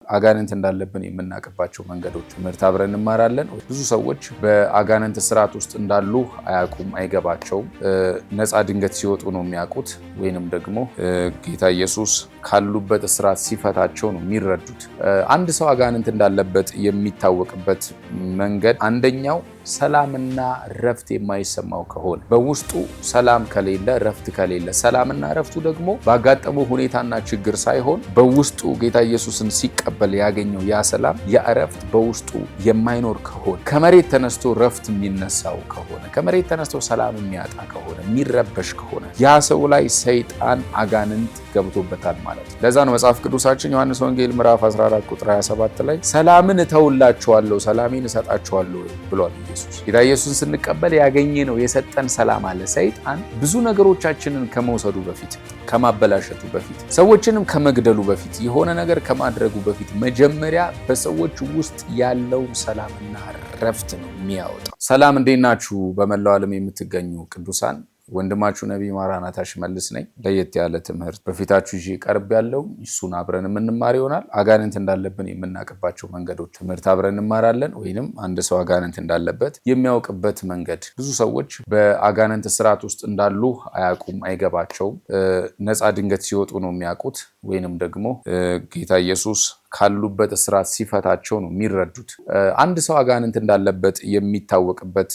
አጋንንት እንዳለብን የምናውቅባቸው መንገዶች ትምህርት አብረን እንማራለን። ብዙ ሰዎች በአጋንንት ስርዓት ውስጥ እንዳሉ አያውቁም፣ አይገባቸውም። ነፃ ድንገት ሲወጡ ነው የሚያውቁት፣ ወይንም ደግሞ ጌታ ኢየሱስ ካሉበት እስራት ሲፈታቸው ነው የሚረዱት። አንድ ሰው አጋንንት እንዳለበት የሚታወቅበት መንገድ አንደኛው ሰላምና ረፍት የማይሰማው ከሆነ፣ በውስጡ ሰላም ከሌለ፣ ረፍት ከሌለ፣ ሰላምና ረፍቱ ደግሞ ባጋጠመው ሁኔታና ችግር ሳይሆን በውስጡ ጌታ ኢየሱስን ሲቀበል ያገኘው ያ ሰላም፣ ያ ረፍት በውስጡ የማይኖር ከሆነ፣ ከመሬት ተነስቶ ረፍት የሚነሳው ከሆነ፣ ከመሬት ተነስቶ ሰላም የሚያጣ ከሆነ፣ የሚረበሽ ከሆነ ያ ሰው ላይ ሰይጣን አጋንንት ገብቶበታል ማለት ነው። ለዛ ነው መጽሐፍ ቅዱሳችን ዮሐንስ ወንጌል ምዕራፍ 14 ቁጥር 27 ላይ "ሰላምን እተውላችኋለሁ፣ ሰላሜን እሰጣችኋለሁ" ብሏል ኢየሱስ። ጌታ ኢየሱስን ስንቀበል ያገኘነው የሰጠን ሰላም አለ። ሰይጣን ብዙ ነገሮቻችንን ከመውሰዱ በፊት፣ ከማበላሸቱ በፊት፣ ሰዎችንም ከመግደሉ በፊት፣ የሆነ ነገር ከማድረጉ በፊት መጀመሪያ በሰዎች ውስጥ ያለውን ሰላምና ረፍት ነው የሚያወጣው። ሰላም፣ እንዴት ናችሁ? በመላው ዓለም የምትገኙ ቅዱሳን፣ ወንድማችሁ ነቢይ ማራናታ ሽመልስ ነኝ። ለየት ያለ ትምህርት በፊታችሁ ይዤ ቀርቤያለሁ፣ እሱን አብረን የምንማር ይሆናል። አጋንንት እንዳለብን የምናውቅባቸው መንገዶች ትምህርት አብረን እንማራለን። ወይንም አንድ ሰው አጋንንት እንዳለበት የሚያውቅበት መንገድ። ብዙ ሰዎች በአጋንንት ስርዓት ውስጥ እንዳሉ አያውቁም፣ አይገባቸውም። ነፃ ድንገት ሲወጡ ነው የሚያውቁት፣ ወይንም ደግሞ ጌታ ኢየሱስ ካሉበት እስራት ሲፈታቸው ነው የሚረዱት። አንድ ሰው አጋንንት እንዳለበት የሚታወቅበት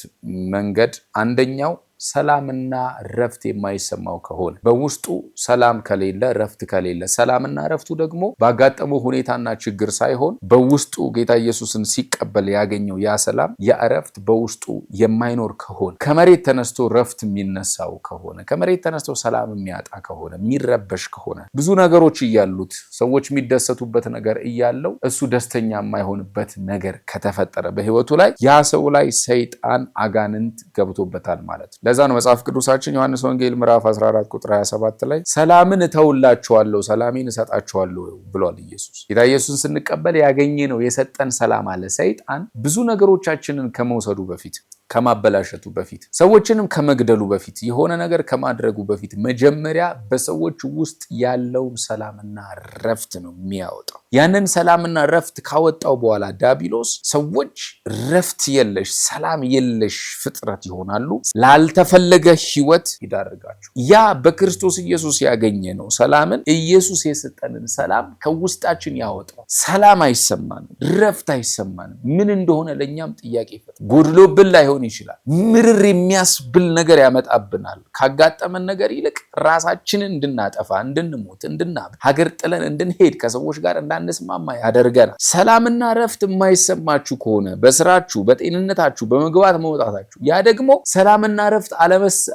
መንገድ አንደኛው ሰላምና ረፍት የማይሰማው ከሆነ፣ በውስጡ ሰላም ከሌለ፣ ረፍት ከሌለ፣ ሰላምና ረፍቱ ደግሞ ባጋጠመው ሁኔታና ችግር ሳይሆን በውስጡ ጌታ ኢየሱስን ሲቀበል ያገኘው ያ ሰላም፣ ያ ረፍት በውስጡ የማይኖር ከሆነ፣ ከመሬት ተነስቶ ረፍት የሚነሳው ከሆነ፣ ከመሬት ተነስቶ ሰላም የሚያጣ ከሆነ፣ የሚረበሽ ከሆነ፣ ብዙ ነገሮች እያሉት፣ ሰዎች የሚደሰቱበት ነገር እያለው እሱ ደስተኛ የማይሆንበት ነገር ከተፈጠረ በህይወቱ ላይ ያ ሰው ላይ ሰይጣን አጋንንት ገብቶበታል ማለት ነው። ለዛ ነው መጽሐፍ ቅዱሳችን ዮሐንስ ወንጌል ምዕራፍ 14 ቁጥር 27 ላይ "ሰላምን እተውላችኋለሁ፣ ሰላሜን እሰጣችኋለሁ" ብሏል ኢየሱስ። ጌታ ኢየሱስን ስንቀበል ያገኘነው የሰጠን ሰላም አለ። ሰይጣን ብዙ ነገሮቻችንን ከመውሰዱ በፊት፣ ከማበላሸቱ በፊት፣ ሰዎችንም ከመግደሉ በፊት፣ የሆነ ነገር ከማድረጉ በፊት መጀመሪያ በሰዎች ውስጥ ያለውን ሰላምና ረፍት ነው የሚያወጣው። ያንን ሰላምና ረፍት ካወጣው በኋላ ዳቢሎስ ሰዎች ረፍት የለሽ፣ ሰላም የለሽ ፍጥረት ይሆናሉ። ላልተፈለገ ህይወት ይዳርጋቸዋል። ያ በክርስቶስ ኢየሱስ ያገኘነው ሰላምን፣ ኢየሱስ የሰጠንን ሰላም ከውስጣችን ያወጣው። ሰላም አይሰማንም፣ ረፍት አይሰማንም። ምን እንደሆነ ለእኛም ጥያቄ ይፈጥራል። ጎድሎብን ላይሆን ይችላል። ምርር የሚያስብል ነገር ያመጣብናል። ካጋጠመን ነገር ይልቅ ራሳችንን እንድናጠፋ፣ እንድንሞት፣ እንድናብድ፣ ሀገር ጥለን እንድንሄድ፣ ከሰዎች ጋር እንዳንስማማ ያደርገናል። ሰላምና ረፍት የማይሰማችሁ ከሆነ በስራችሁ፣ በጤንነታችሁ፣ በመግባት መውጣታችሁ፣ ያ ደግሞ ሰላምና ረፍት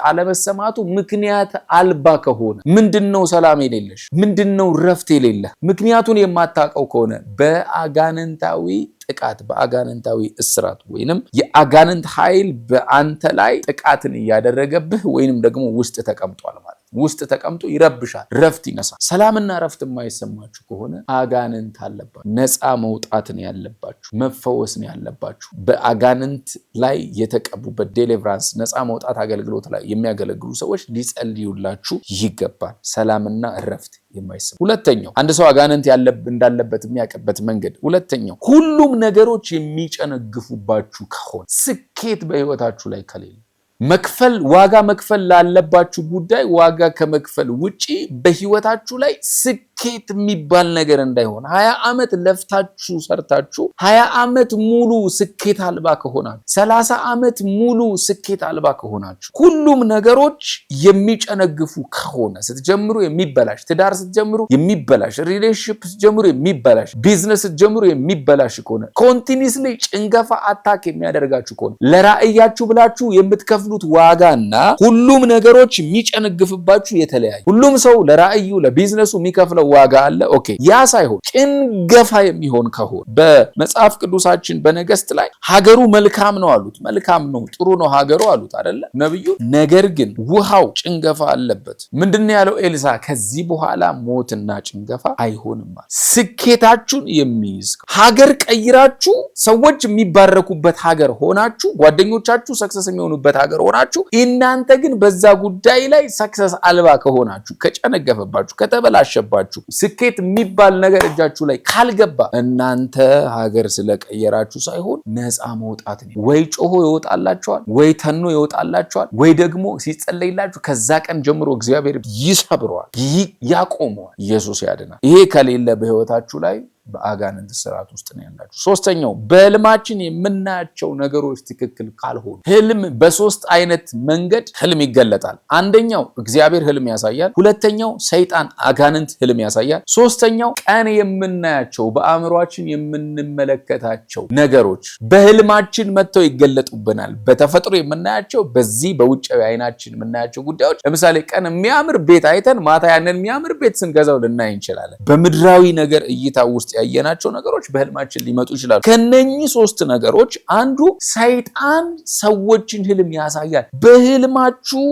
አለመሰማቱ ምክንያት አልባ ከሆነ፣ ምንድን ነው ሰላም የሌለሽ? ምንድን ነው ረፍት የሌለህ? ምክንያቱን የማታውቀው ከሆነ በአጋንንታዊ ጥቃት፣ በአጋንንታዊ እስራት ወይንም የአጋንንት ኃይል በአንተ ላይ ጥቃትን እያደረገብህ ወይንም ደግሞ ውስጥ ተቀምጧል ማለት ነው። ውስጥ ተቀምጦ ይረብሻል፣ ረፍት ይነሳል። ሰላምና ረፍት የማይሰማችሁ ከሆነ አጋንንት አለባችሁ። ነፃ መውጣት ነው ያለባችሁ፣ መፈወስ ነው ያለባችሁ። በአጋንንት ላይ የተቀቡበት deliverance ነፃ መውጣት አገልግሎት ላይ የሚያገለግሉ ሰዎች ሊጸልዩላችሁ ይገባል። ሰላምና ረፍት የማይሰማ። ሁለተኛው አንድ ሰው አጋንንት እንዳለበት የሚያውቅበት መንገድ፣ ሁለተኛው ሁሉም ነገሮች የሚጨነግፉባችሁ ከሆነ፣ ስኬት በህይወታችሁ ላይ ከሌለ፣ መክፈል ዋጋ መክፈል ላለባችሁ ጉዳይ ዋጋ ከመክፈል ውጪ በህይወታችሁ ላይ ስኬት የሚባል ነገር እንዳይሆን፣ 20 ዓመት ለፍታችሁ ሰርታችሁ 20 ዓመት ሙሉ ስኬት አልባ ከሆናችሁ፣ 30 ዓመት ሙሉ ስኬት አልባ ከሆናችሁ፣ ሁሉም ነገሮች የሚጨነግፉ ከሆነ፣ ስትጀምሩ የሚበላሽ፣ ትዳር ስትጀምሩ የሚበላሽ፣ relationship ስትጀምሩ የሚበላሽ፣ ቢዝነስ ስትጀምሩ የሚበላሽ ከሆነ፣ continuously ጭንገፋ attack የሚያደርጋችሁ ከሆነ፣ ለራእያችሁ ብላችሁ የምትከፍሉት ዋጋና ሁሉም ነገሮች የሚጨነግፍባችሁ የተለያዩ፣ ሁሉም ሰው ለራእዩ ለቢዝነሱ የሚከፍለው ዋጋ አለ። Okay፣ ያ ሳይሆን ጭንገፋ የሚሆን ከሆነ፣ በመጽሐፍ ቅዱሳችን በነገስት ላይ ሀገሩ መልካም ነው አሉት። መልካም ነው፣ ጥሩ ነው ሀገሩ አሉት አይደለ ነብዩ። ነገር ግን ውሃው ጭንገፋ አለበት። ምንድን ነው ያለው ኤልሳ? ከዚህ በኋላ ሞትና ጭንገፋ አይሆንም። ስኬታችሁን የሚይዝ፣ ሀገር ቀይራችሁ ሰዎች የሚባረኩበት ሀገር ሆናችሁ፣ ጓደኞቻችሁ success የሚሆኑበት ሀገር ሆናችሁ፣ እናንተ ግን በዛ ጉዳይ ላይ success አልባ ከሆናችሁ፣ ከጨነገፈባችሁ፣ ከተበላሸባችሁ ልንገራችሁ፣ ስኬት የሚባል ነገር እጃችሁ ላይ ካልገባ እናንተ ሀገር ስለቀየራችሁ ሳይሆን ነፃ መውጣት ነው። ወይ ጮሆ ይወጣላችኋል፣ ወይ ተኖ ይወጣላችኋል፣ ወይ ደግሞ ሲጸለይላችሁ ከዛ ቀን ጀምሮ እግዚአብሔር ይሰብረዋል፣ ያቆመዋል። ኢየሱስ ያድናል። ይሄ ከሌለ በህይወታችሁ ላይ በአጋንንት ስርዓት ውስጥ ነው ያላችሁ። ሶስተኛው፣ በህልማችን የምናያቸው ነገሮች ትክክል ካልሆኑ። ህልም በሶስት አይነት መንገድ ህልም ይገለጣል። አንደኛው እግዚአብሔር ህልም ያሳያል። ሁለተኛው ሰይጣን አጋንንት ህልም ያሳያል። ሶስተኛው ቀን የምናያቸው፣ በአእምሯችን የምንመለከታቸው ነገሮች በህልማችን መጥተው ይገለጡብናል። በተፈጥሮ የምናያቸው፣ በዚህ በውጫዊ አይናችን የምናያቸው ጉዳዮች፣ ለምሳሌ ቀን የሚያምር ቤት አይተን ማታ ያንን የሚያምር ቤት ስንገዛው ልናይ እንችላለን። በምድራዊ ነገር እይታ ውስጥ ያየናቸው ነገሮች በህልማችን ሊመጡ ይችላሉ። ከነኚህ ሶስት ነገሮች አንዱ ሰይጣን ሰዎችን ህልም ያሳያል። በህልማችሁ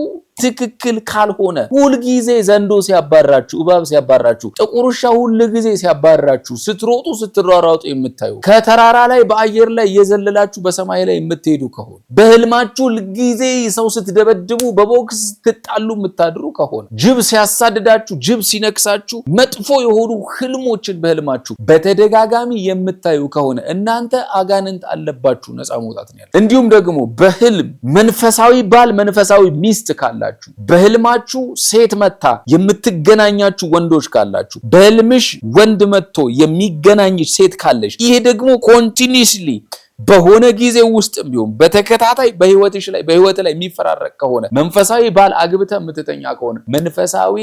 ትክክል ካልሆነ፣ ሁልጊዜ ዘንዶ ሲያባራችሁ፣ እባብ ሲያባራችሁ፣ ጥቁር ውሻ ሁል ጊዜ ሲያባራችሁ፣ ስትሮጡ ስትሯሯጡ የምታዩ፣ ከተራራ ላይ በአየር ላይ እየዘለላችሁ በሰማይ ላይ የምትሄዱ ከሆነ፣ በህልማችሁ ሁልጊዜ ሰው ስትደበድቡ፣ በቦክስ ስትጣሉ የምታድሩ ከሆነ፣ ጅብ ሲያሳድዳችሁ፣ ጅብ ሲነክሳችሁ፣ መጥፎ የሆኑ ህልሞችን በህልማችሁ በተደጋጋሚ የምታዩ ከሆነ እናንተ አጋንንት አለባችሁ፣ ነፃ መውጣት ነው ያለው። እንዲሁም ደግሞ በህልም መንፈሳዊ ባል፣ መንፈሳዊ ሚስት ካላችሁ፣ በህልማችሁ ሴት መታ የምትገናኛችሁ ወንዶች ካላችሁ፣ በህልምሽ ወንድ መጥቶ የሚገናኝሽ ሴት ካለሽ፣ ይሄ ደግሞ continuously በሆነ ጊዜ ውስጥም ቢሆን በተከታታይ በህይወትሽ ላይ፣ በህይወት ላይ የሚፈራረቅ ከሆነ፣ መንፈሳዊ ባል አግብተህ የምትተኛ ከሆነ፣ መንፈሳዊ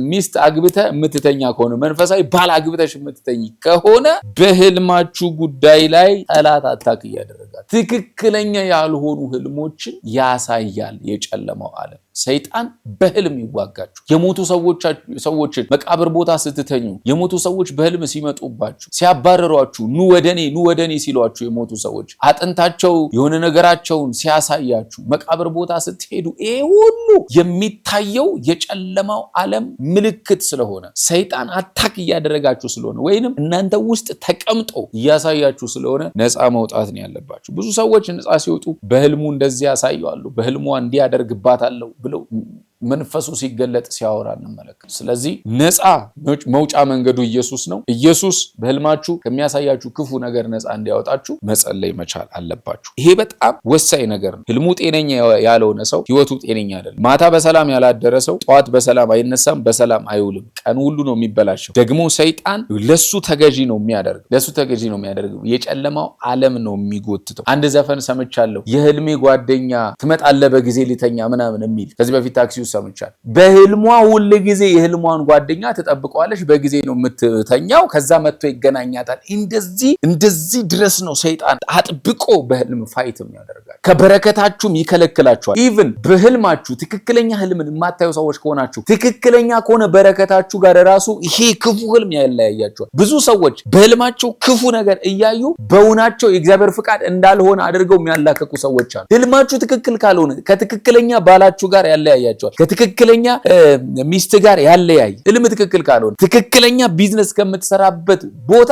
ሚስት አግብተህ የምትተኛ ከሆነ፣ መንፈሳዊ ባል አግብተሽ የምትተኝ ከሆነ፣ በህልማችሁ ጉዳይ ላይ ጠላት attack እያደረጋል። ትክክለኛ ያልሆኑ ህልሞችን ያሳያል የጨለማው ዓለም። ሰይጣን በህልም ይዋጋችሁ። የሞቱ ሰዎችን መቃብር ቦታ ስትተኙ የሞቱ ሰዎች በህልም ሲመጡባችሁ፣ ሲያባረሯችሁ፣ ኑ ወደኔ፣ ኑ ወደኔ ሲሏችሁ፣ የሞቱ ሰዎች አጥንታቸው የሆነ ነገራቸውን ሲያሳያችሁ መቃብር ቦታ ስትሄዱ፣ ይሄ ሁሉ የሚታየው የጨለማው ዓለም ምልክት ስለሆነ፣ ሰይጣን attack እያደረጋችሁ ስለሆነ ወይንም እናንተ ውስጥ ተቀምጦ እያሳያችሁ ስለሆነ ነፃ መውጣት ነው ያለባችሁ። ብዙ ሰዎች ነፃ ሲወጡ በህልሙ እንደዚህ ያሳየዋሉ፣ በህልሟ እንዲህ ያደርግባታለሁ ብለው መንፈሱ ሲገለጥ ሲያወራ እንመለከት። ስለዚህ ነፃ መውጫ መንገዱ ኢየሱስ ነው። ኢየሱስ በህልማችሁ ከሚያሳያችሁ ክፉ ነገር ነፃ እንዲያወጣችሁ መጸለይ መቻል አለባችሁ። ይሄ በጣም ወሳኝ ነገር ነው። ህልሙ ጤነኛ ያልሆነ ሰው ህይወቱ ጤነኛ አይደለም። ማታ በሰላም ያላደረ ሰው ጠዋት በሰላም አይነሳም፣ በሰላም አይውልም። ቀን ሁሉ ነው የሚበላሸው። ደግሞ ሰይጣን ለሱ ተገዢ ነው የሚያደርገው፣ ለሱ ተገዢ ነው የሚያደርገው። የጨለማው ዓለም ነው የሚጎትተው። አንድ ዘፈን ሰምቻለሁ። የህልሜ ጓደኛ ትመጣለህ በጊዜ ሊተኛ ምናምን የሚል ከዚህ በፊት ታክሲ ውስጥ ሰምቻለሁ። በህልሟ ሁል ጊዜ የህልሟን ጓደኛ ትጠብቀዋለች። በጊዜ ነው የምትተኛው። ከዛ መጥቶ ይገናኛታል። እንደዚህ እንደዚህ ድረስ ነው ሰይጣን አጥብቆ በህልም fight የሚያደርጋል። ከበረከታችሁም ይከለክላችኋል። Even በህልማችሁ ትክክለኛ ህልምን የማታዩ ሰዎች ከሆናችሁ፣ ትክክለኛ ከሆነ በረከታችሁ ጋር ራሱ ይሄ ክፉ ህልም ያለያያችኋል። ብዙ ሰዎች በህልማቸው ክፉ ነገር እያዩ በውናቸው የእግዚአብሔር ፍቃድ እንዳልሆነ አድርገው የሚያላከኩ ሰዎች አሉ። ህልማችሁ ትክክል ካልሆነ ከትክክለኛ ባላችሁ ጋር ያለያያችኋል። ከትክክለኛ ሚስት ጋር ያለያይ። ህልም ትክክል ካልሆነ ትክክለኛ ቢዝነስ ከምትሰራበት ቦታ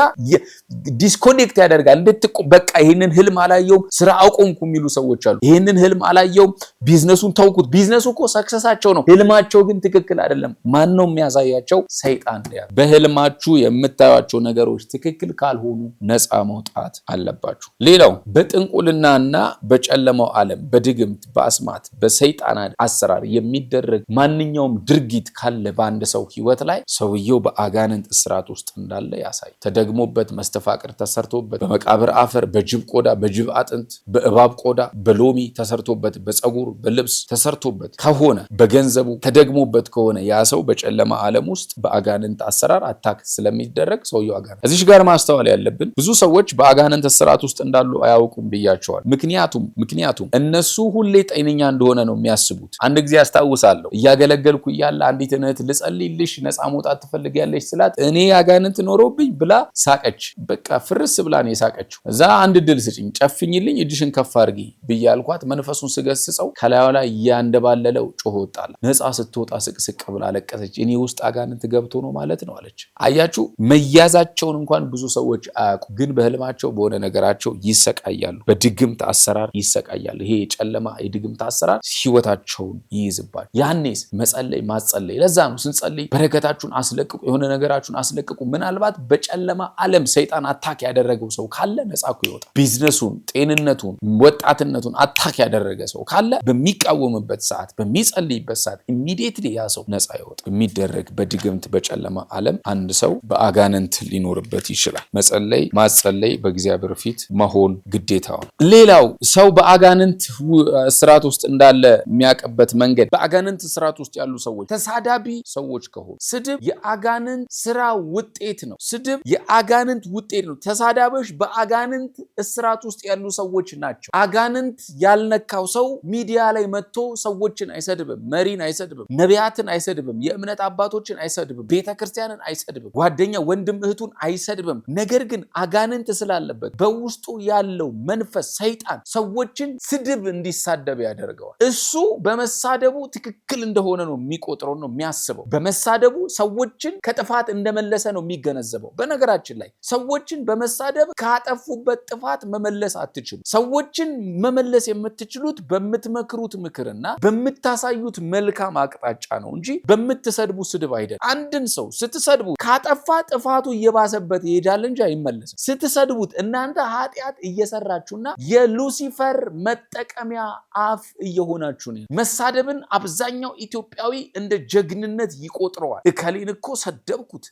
disconnect ያደርጋል። እንድትቆ በቃ ይህንን ህልም አላየውም፣ ስራ አቆምኩ የሚሉ ሰዎች አሉ። ይህንን ህልም አላየውም፣ ቢዝነሱን ተውኩት። ቢዝነሱ እኮ success ኣቸው ነው፣ ህልማቸው ግን ትክክል አይደለም። ማን ነው የሚያሳያቸው? ሰይጣን። በህልማችሁ የምታዩቸው ነገሮች ትክክል ካልሆኑ ነፃ መውጣት አለባችሁ። ሌላው በጥንቁልናና በጨለማው ዓለም፣ በድግምት፣ በአስማት፣ በሰይጣን አሰራር የሚደረግ ማንኛውም ድርጊት ካለ በአንድ ሰው ህይወት ላይ ሰውየው በአጋንንት እስራት ውስጥ እንዳለ ያሳይ። ተደግሞበት፣ መስተፋቅር ተሰርቶበት፣ በመቃብር አፈር፣ በጅብ ቆዳ፣ በጅብ አጥንት፣ በእባብ ቆዳ፣ በሎሚ ተሰርቶበት፣ በፀጉር፣ በልብስ ተሰርቶበት ከሆነ፣ በገንዘቡ ተደግሞበት ከሆነ፣ ያ ሰው በጨለማ ዓለም ውስጥ በአጋንንት አሰራር attack ስለሚደረግ ሰውየው አጋንንት። እዚህ ጋር ማስተዋል ያለብን፣ ብዙ ሰዎች በአጋንንት እስራት ውስጥ እንዳሉ አያውቁም ብያቸዋል። ምክንያቱም እነሱ ሁሌ ጤነኛ እንደሆነ ነው የሚያስቡት። አንድ ጊዜ አስታውሳለሁ፣ እያገለገልኩ እያለ አንዲት እህት ልጸልይልሽ፣ ነፃ መውጣት ትፈልጊያለሽ ስላት እኔ አጋንንት ኖሮብኝ ብላ ሳቀች። በቃ ፍርስ ብላ ነው የሳቀችው። እዛ አንድ እድል ስጭኝ፣ ጨፍኝልኝ፣ እጅሽን ከፍ አድርጊ ብዬ አልኳት። መንፈሱን ስገስጸው ከላዩ ላይ እያንደባለለው ጮሆ ወጣላ። ነፃ ስትወጣ ስቅስቅ ብላ አለቀሰች። እኔ ውስጥ አጋንንት ገብቶ ነው ማለት ነው አለች። አያችሁ፣ መያዛቸውን እንኳን ብዙ ሰዎች አያውቁ፣ ግን በህልማቸው በሆነ ነገራቸው ይሰቃያሉ። በድግምት አሰራር ይሰቃያሉ። ይሄ የጨለማ የድግምት አሰራር ህይወታቸውን ይይዝባል። ያኔስ መጸለይ ማጸለይ። ለዛ ነው ስንጸልይ በረከታችሁን አስለቅቁ፣ የሆነ ነገራችሁን አስለቅቁ። ምናልባት በጨለማ ዓለም ሰይጣን attack ያደረገው ሰው ካለ ነፃ እኮ ይወጣል። ቢዝነሱን፣ ጤንነቱን፣ ወጣትነቱን attack ያደረገ ሰው ካለ በሚቃወምበት ሰዓት፣ በሚጸልይበት ሰዓት immediately ያ ሰው ነፃ ይወጣል። የሚደረግ በድግምት በጨለማ ዓለም አንድ ሰው በአጋንንት ሊኖርበት ይችላል። መጸለይ ማጸለይ በእግዚአብሔር ፊት መሆን ግዴታው ነው። ሌላው ሰው በአጋንንት ስርዓት ውስጥ እንዳለ የሚያውቅበት መንገድ፣ በአጋንንት ስርዓት ውስጥ ያሉ ሰዎች ተሳዳቢ ሰዎች ከሆኑ፣ ስድብ የአጋንንት ስራ ውጤት ነው። ስድብ የአጋንንት ውጤት ነው። ተሳዳቢዎች በአጋንንት እስራት ውስጥ ያሉ ሰዎች ናቸው። አጋንንት ያልነካው ሰው ሚዲያ ላይ መጥቶ ሰዎችን አይሰድብም፣ መሪን አይሰድብም፣ ነቢያትን አይሰድብም፣ የእምነት አባቶችን አይሰድብም፣ ቤተክርስቲያንን አይሰድብም፣ ጓደኛ ወንድም እህቱን አይሰድብም። ነገር ግን አጋንንት ስላለበት በውስጡ ያለው መንፈስ ሰይጣን ሰዎችን ስድብ እንዲሳደብ ያደርገዋል። እሱ በመሳደቡ ትክክል እንደሆነ ነው የሚቆጥረው፣ ነው የሚያስበው። በመሳደቡ ሰዎችን ከጥፋት እንደመለሰ ነው የሚገነዘበው። በነገራችን ላይ ሰዎችን በመሳደብ ካጠፉበት ጥፋት መመለስ አትችሉ። ሰዎችን መመለስ የምትችሉት በምትመክሩት ምክርና በምታሳዩት መልካም አቅጣጫ ነው እንጂ በምትሰድቡ ስድብ አይደለም። አንድን ሰው ስትሰድቡ ካጠፋ ጥፋቱ እየባሰበት ይሄዳል እንጂ አይመለስም። ስትሰድቡት እናንተ ኃጢአት እየሰራችሁና የሉሲፈር መጠቀሚያ አፍ እየሆናችሁ ነው። መሳደብን አብዛኛው ኢትዮጵያዊ እንደ ጀግንነት ይቆጥረዋል። እከሌን እኮ ሰደብኩት፣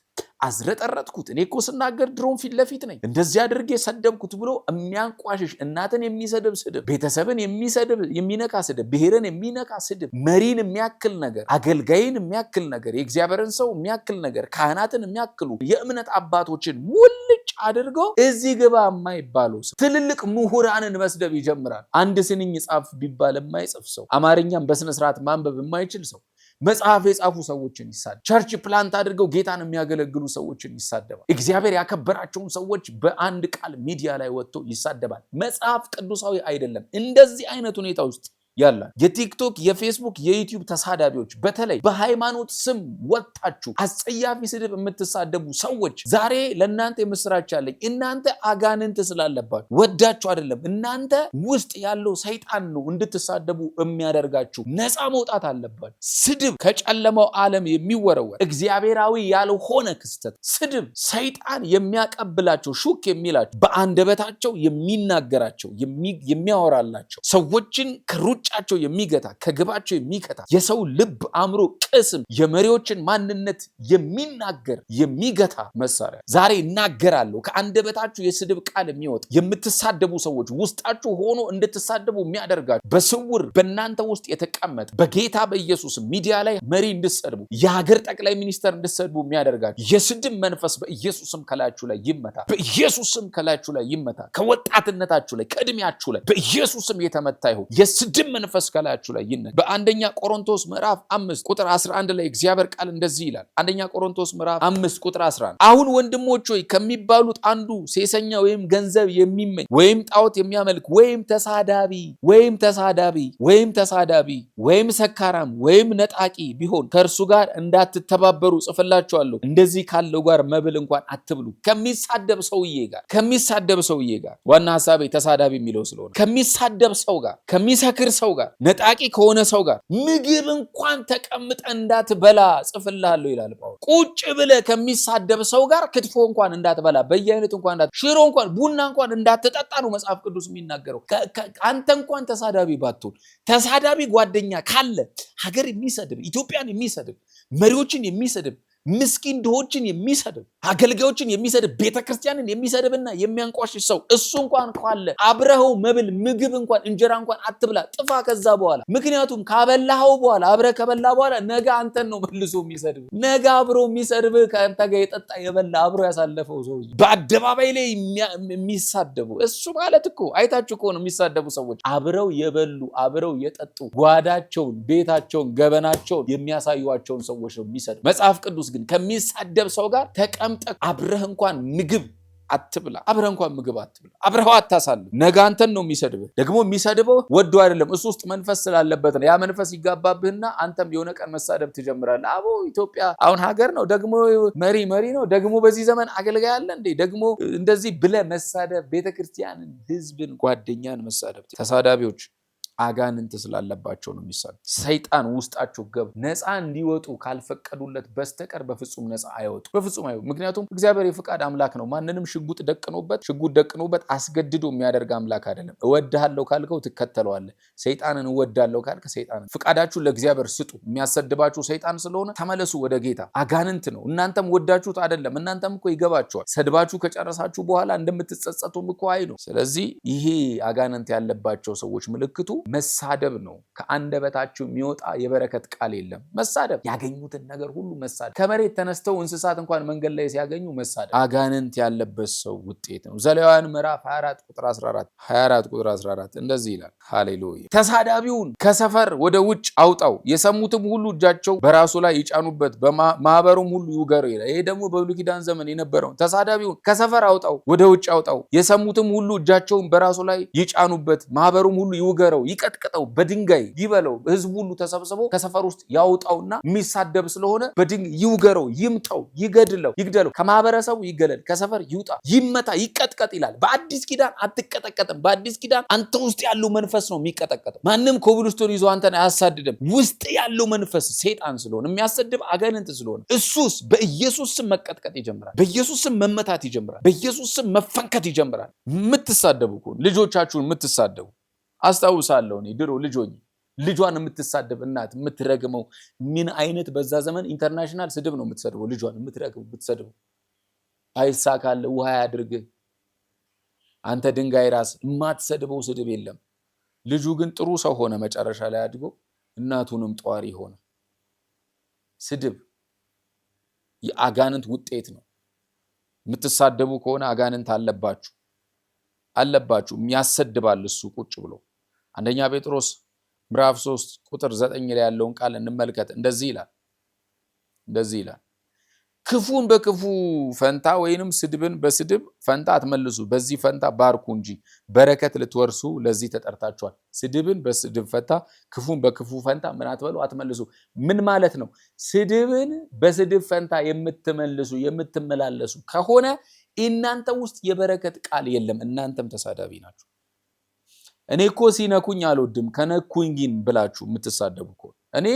አዝረጠረጥኩት፣ እኔ እኮ ስናገር ድሮም ፊት ለፊት ነኝ፣ እንደዚህ አድርጌ ሰደብኩት ብሎ የሚያንቋሽሽ፣ እናትን የሚሰድብ ስድብ፣ ቤተሰብን የሚሰድብ የሚነካ ስድብ፣ ብሔርን የሚነካ ስድብ፣ መሪን የሚያክል ነገር፣ አገልጋይን የሚያክል ነገር፣ የእግዚአብሔርን ሰው የሚያክል ነገር፣ ካህናትን የሚያክሉ የእምነት አባቶችን ሙልጭ አድርገው እዚህ ግባ የማይባሉ ሰው ትልልቅ ምሁራንን መስደብ ይጀምራል። አንድ ስንኝ ጻፍ ቢባል የማይጽፍ ሰው፣ አማርኛም በስነስርዓት ማንበብ የማይችል ሰው መጽሐፍ የጻፉ ሰዎችን ይሳደባል። Church plant አድርገው ጌታን የሚያገለግሉ ሰዎችን ይሳደባል። እግዚአብሔር ያከበራቸውን ሰዎች በአንድ ቃል ሚዲያ ላይ ወጥቶ ይሳደባል። መጽሐፍ ቅዱሳዊ አይደለም። እንደዚህ አይነት ሁኔታ ውስጥ ያላ የቲክቶክ፣ የፌስቡክ፣ የዩቲዩብ ተሳዳቢዎች፣ በተለይ በሃይማኖት ስም ወጥታችሁ አስጸያፊ ስድብ የምትሳደቡ ሰዎች ዛሬ ለእናንተ የምስራች አለኝ። እናንተ አጋንንት ስላለባችሁ ወዳችሁ አይደለም። እናንተ ውስጥ ያለው ሰይጣን ነው እንድትሳደቡ የሚያደርጋችሁ። ነፃ መውጣት አለባችሁ። ስድብ ከጨለማው ዓለም የሚወረወር እግዚአብሔራዊ ያልሆነ ክስተት። ስድብ ሰይጣን የሚያቀብላቸው፣ ሹክ የሚላቸው፣ በአንደበታቸው የሚናገራቸው፣ የሚያወራላቸው፣ ሰዎችን ከሩጫቸው የሚገታ፣ ከግባቸው የሚከታ፣ የሰው ልብ፣ አእምሮ፣ ቅስም፣ የመሪዎችን ማንነት የሚናገር የሚገታ መሳሪያ። ዛሬ እናገራለሁ። ከአንደበታችሁ የስድብ ቃል የሚወጣ፣ የምትሳደቡ ሰዎች ውስጣችሁ ሆኖ እንድትሳደቡ የሚያደርጋችሁ፣ በስውር በእናንተ ውስጥ የተቀመጠ፣ በጌታ በኢየሱስ ሚዲያ ላይ መሪ እንድትሰድቡ፣ የሀገር ጠቅላይ ሚኒስተር እንድትሰድቡ የሚያደርጋችሁ የስድብ መንፈስ በኢየሱስም ከላያችሁ ላይ ይመታ። በኢየሱስም ከላያችሁ ላይ ይመታ። ከወጣትነታችሁ ላይ፣ ከእድሜያችሁ ላይ በኢየሱስም የተመታ ይሁን። የስድብ መንፈስ ከላያችሁ ላይ ይነ በአንደኛ ቆሮንቶስ ምዕራፍ 5 ቁጥር 11 ላይ እግዚአብሔር ቃል እንደዚህ ይላል። አንደኛ ቆሮንቶስ ምዕራፍ 5 ቁጥር 11፣ አሁን ወንድሞች ሆይ፣ ከሚባሉት አንዱ ሴሰኛ ወይም ገንዘብ የሚመኝ ወይም ጣዖት የሚያመልክ ወይም ተሳዳቢ ወይም ተሳዳቢ ወይም ተሳዳቢ ወይም ሰካራም ወይም ነጣቂ ቢሆን ከእርሱ ጋር እንዳትተባበሩ ጽፍላችኋለሁ። እንደዚህ ካለው ጋር መብል እንኳን አትብሉ። ከሚሳደብ ሰውዬ ጋር፣ ከሚሳደብ ሰውዬ ጋር፣ ዋና ሀሳቤ ተሳዳቢ የሚለው ስለሆነ፣ ከሚሳደብ ሰው ጋር፣ ከሚሰክር ሰው ጋር፣ ነጣቂ ከሆነ ሰው ጋር ምግብ እንኳን ተቀምጠህ እንዳትበላ ጽፍልሃለሁ ይላል ጳውሎስ። ቁጭ ብለህ ከሚሳደብ ሰው ጋር ክትፎ እንኳን እንዳትበላ፣ በየአይነቱ እንኳን እንዳት ሽሮ እንኳን፣ ቡና እንኳን እንዳትጠጣ ነው መጽሐፍ ቅዱስ የሚናገረው። አንተ እንኳን ተሳዳቢ ባትሆን ተሳዳቢ ጓደኛ ካለ፣ ሀገር የሚሰድብ፣ ኢትዮጵያን የሚሰድብ፣ መሪዎችን የሚሰድብ፣ ምስኪን ድሆችን የሚሰድብ፣ አገልጋዮችን የሚሰድብ፣ ቤተክርስቲያንን የሚሰድብና የሚያንቋሽሽ ሰው እሱ እንኳን ካለ አብረኸው መብል ምግብ እንኳን እንጀራ እንኳን አትብላ፣ ጥፋ ከዛ በኋላ። ምክንያቱም ካበላኸው በኋላ፣ አብረህ ከበላ በኋላ ነገ አንተን ነው መልሶ የሚሰድብ። ነገ አብሮ የሚሰድብ ከአንተ ጋር የጠጣ፣ የበላ፣ አብሮ ያሳለፈው ሰው፣ በአደባባይ ላይ የሚሳደቡ፣ እሱ ማለት እኮ አይታችሁ ከሆነ የሚሳደቡ ሰዎች አብረው የበሉ፣ አብረው የጠጡ፣ ጓዳቸውን፣ ቤታቸውን፣ ገበናቸውን የሚያሳዩቸውን ሰዎች ነው የሚሰድቡ። መጽሐፍ ቅዱስ ግን ከሚሳደብ ሰው ጋር ተቀምጠህ አብረህ እንኳን ምግብ አትብላ። አብረህ እንኳን ምግብ አትብላ። አብረኸው አታሳልፍ። ነገ አንተን ነው የሚሰድብህ። ደግሞ የሚሰድበው ወዶ አይደለም፣ እሱ ውስጥ መንፈስ ስላለበት ነው። ያ መንፈስ ይጋባብህና አንተም የሆነ ቀን መሳደብ ትጀምራለህ። አቦ ኢትዮጵያ አሁን ሀገር ነው፣ ደግሞ መሪ መሪ ነው፣ ደግሞ በዚህ ዘመን አገልጋይ አለ እንዴ? ደግሞ እንደዚህ ብለህ መሳደብ፣ ቤተክርስቲያንን፣ ህዝብን፣ ጓደኛን መሳደብ። ተሳዳቢዎች አጋንንት ስላለባቸው ነው የሚሳደቡ። ሰይጣን ውስጣቸው ገብ ነፃ እንዲወጡ ካልፈቀዱለት በስተቀር በፍጹም ነፃ አይወጡ፣ በፍጹም አይወጡ። ምክንያቱም እግዚአብሔር የፍቃድ አምላክ ነው። ማንንም ሽጉጥ ደቅኖበት አስገድዶ የሚያደርግ አምላክ አይደለም። እወድሃለሁ ካልከው ትከተለዋለህ። ሰይጣንን እወዳለሁ ካልክ ሰይጣንን ፍቃዳችሁን ለእግዚአብሔር ስጡ። የሚያሰድባችሁ ሰይጣን ስለሆነ ተመለሱ ወደ ጌታ። አጋንንት ነው። እናንተም ወዳችሁት አይደለም። እናንተም እኮ ይገባችኋል። ሰድባችሁ ከጨረሳችሁ በኋላ እንደምትጸጸቱም እኮ አይ ነው። ስለዚህ ይሄ አጋንንት ያለባቸው ሰዎች ምልክቱ መሳደብ ነው። ከአንደበታቸው የሚወጣ የበረከት ቃል የለም። መሳደብ፣ ያገኙትን ነገር ሁሉ መሳደብ፣ ከመሬት ተነስተው እንስሳት እንኳን መንገድ ላይ ሲያገኙ መሳደብ አጋንንት ያለበት ሰው ውጤት ነው። ዘሌዋውያን ምዕራፍ 24 ቁጥር 14፣ 24 ቁጥር 14 እንደዚህ ይላል። ሃሌሉያ። ተሳዳቢውን ከሰፈር ወደ ውጭ አውጣው፣ የሰሙትም ሁሉ እጃቸው በራሱ ላይ ይጫኑበት፣ ማህበሩም ሁሉ ይውገረው ይላል። ይሄ ደግሞ በብሉይ ኪዳን ዘመን የነበረውን ተሳዳቢውን ከሰፈር አውጣው፣ ወደ ውጭ አውጣው፣ የሰሙትም ሁሉ እጃቸውን በራሱ ላይ ይጫኑበት፣ ማህበሩም ሁሉ ይውገረው፣ ይቀጥቅጠው፣ በድንጋይ ይበለው። ህዝቡ ሁሉ ተሰብስቦ ከሰፈር ውስጥ ያውጣውና የሚሳደብ ስለሆነ በድንጋይ ይውገረው፣ ይምታው፣ ይገድለው፣ ይግደለው፣ ከማህበረሰቡ ይገለል፣ ከሰፈር ይውጣ፣ ይመታ፣ ይቀጥቀጥ ይላል። በአዲስ ኪዳን አትቀጠቀጥም። በአዲስ ኪዳን አንተ ውስጥ ያለው መንፈስ ነው የሚቀጠቀጠው። ማንም ኮብልስቶን ይዞ አንተን አያሳድድም። ውስጥ ያለው መንፈስ ሴጣን ስለሆነ፣ የሚያሰድብ አጋንንት ስለሆነ እሱስ በኢየሱስ ስም መቀጥቀጥ ይጀምራል። በኢየሱስ ስም መመታት ይጀምራል። በኢየሱስ ስም መፈንከት ይጀምራል። የምትሳደቡ ከሆነ፣ ልጆቻችሁን የምትሳደቡ፣ አስታውሳለሁ እኔ ድሮ ልጅ ሆኜ ልጇን የምትሳደብ እናት የምትረግመው፣ ምን አይነት በዛ ዘመን international ስድብ ነው የምትሰድበው። ልጇን የምትረግመው፣ የምትሰድበው፣ አይሳካልህ፣ ውሃ ያድርግህ፣ አንተ ድንጋይ ራስ፣ የማትሰድበው ስድብ የለም። ልጁ ግን ጥሩ ሰው ሆነ። መጨረሻ ላይ አድጎ እናቱንም ጧሪ ሆነ። ስድብ የአጋንንት ውጤት ነው። የምትሳደቡ ከሆነ አጋንንት አለባችሁ፣ አለባችሁ። የሚያሰድባል እሱ ቁጭ ብሎ። አንደኛ ጴጥሮስ ምዕራፍ 3 ቁጥር 9 ላይ ያለውን ቃል እንመልከት። እንደዚህ ይላል፣ እንደዚህ ይላል፦ ክፉን በክፉ ፈንታ ወይንም ስድብን በስድብ ፈንታ አትመልሱ፣ በዚህ ፈንታ ባርኩ እንጂ በረከት ልትወርሱ ለዚህ ተጠርታችኋል። ስድብን በስድብ ፈንታ፣ ክፉን በክፉ ፈንታ ምን አትበሉ፣ አትመልሱ። ምን ማለት ነው? ስድብን በስድብ ፈንታ የምትመልሱ፣ የምትመላለሱ ከሆነ እናንተ ውስጥ የበረከት ቃል የለም። እናንተም ተሳዳቢ ናችሁ። እኔ እኮ ሲነኩኝ አልወድም፣ ከነኩኝ ግን ብላችሁ የምትሳደቡ ከሆነ፣ እኔ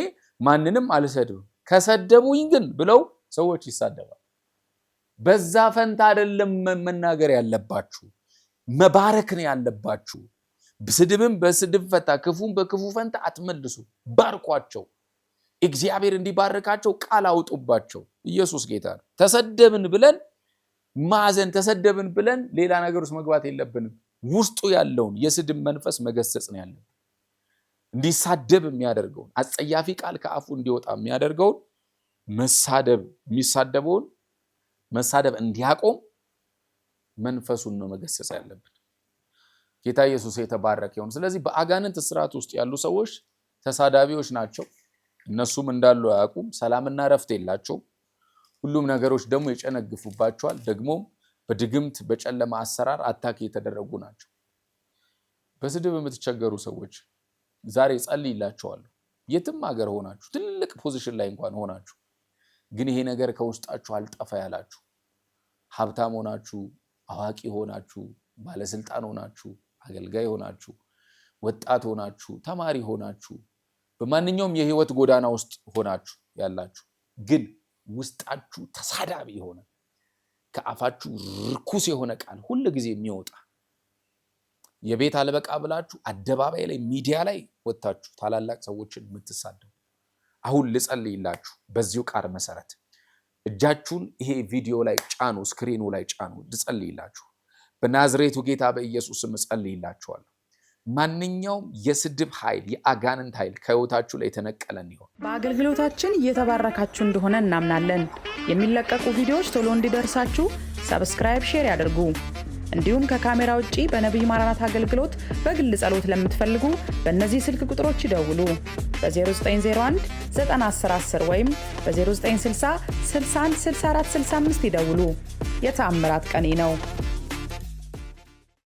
ማንንም አልሰድብም ከሰደቡኝ ግን ብለው ሰዎች ይሳደባሉ። በዛ ፈንታ አይደለም መናገር ያለባችሁ፣ መባረክ ነው ያለባችሁ። ስድብን በስድብ ፈንታ፣ ክፉን በክፉ ፈንታ አትመልሱ፣ ባርኳቸው። እግዚአብሔር እንዲባርካቸው ቃል አውጡባቸው። ኢየሱስ ጌታ ነው። ተሰደብን ብለን ማዘን፣ ተሰደብን ብለን ሌላ ነገር ውስጥ መግባት የለብንም። ውስጡ ያለውን የስድብ መንፈስ መገሰጽ ነው ያለብን። እንዲሳደብ የሚያደርገውን፣ አጸያፊ ቃል ከአፉ እንዲወጣ የሚያደርገውን፣ መሳደብ የሚሳደበውን መሳደብ እንዲያቆም መንፈሱን ነው መገሰጽ ያለብን። ጌታ ኢየሱስ የተባረከ ይሁን። ስለዚህ በአጋንንት እስራት ውስጥ ያሉ ሰዎች ተሳዳቢዎች ናቸው። እነሱም እንዳሉ አያውቁም። ሰላምና እረፍት የላቸውም። ሁሉም ነገሮች ደግሞ ይጨነግፉባቸዋል። ደግሞም በድግምት በጨለማ አሰራር attack የተደረጉ ናቸው። በስድብ የምትቸገሩ ሰዎች ዛሬ ጸልይላችኋለሁ። የትም ሀገር ሆናችሁ፣ ትልቅ position ላይ እንኳን ሆናችሁ ግን ይሄ ነገር ከውስጣችሁ አልጠፋ ያላችሁ፣ ሀብታም ሆናችሁ፣ አዋቂ ሆናችሁ፣ ባለስልጣን ሆናችሁ፣ አገልጋይ ሆናችሁ፣ ወጣት ሆናችሁ፣ ተማሪ ሆናችሁ፣ በማንኛውም የህይወት ጎዳና ውስጥ ሆናችሁ ያላችሁ ግን ውስጣችሁ ተሳዳቢ የሆነ፣ ከአፋችሁ ርኩስ የሆነ ቃል ሁል ጊዜ የሚወጣ፣ የቤት አልበቃ ብላችሁ አደባባይ ላይ ሚዲያ ላይ ወጥታችሁ ታላላቅ ሰዎችን የምትሳደቡ፣ አሁን ልጸልይላችሁ። በዚሁ ቃል መሰረት እጃችሁን ይሄ ቪዲዮ ላይ ጫኑ፣ screen ኑ ላይ ጫኑ። ልጸልይላችሁ። በናዝሬቱ ጌታ በኢየሱስ ስም እጸልይላችኋለሁ። ማንኛውም የስድብ ኃይል፣ የአጋንንት ኃይል ከህይወታችሁ ላይ የተነቀለ እንዲሆን። በአገልግሎታችን እየተባረካችሁ እንደሆነ እናምናለን። የሚለቀቁ ቪዲዮዎች ቶሎ እንዲደርሳችሁ subscribe፣ share ያድርጉ። እንዲሁም ከካሜራ ውጪ በነቢይ ማራናት አገልግሎት በግል ጸሎት ለምትፈልጉ በእነዚህ ስልክ ቁጥሮች ይደውሉ። በ0901 910 ወይም በ0960 61 64 65 ይደውሉ። የተአምራት ቀኔ ነው።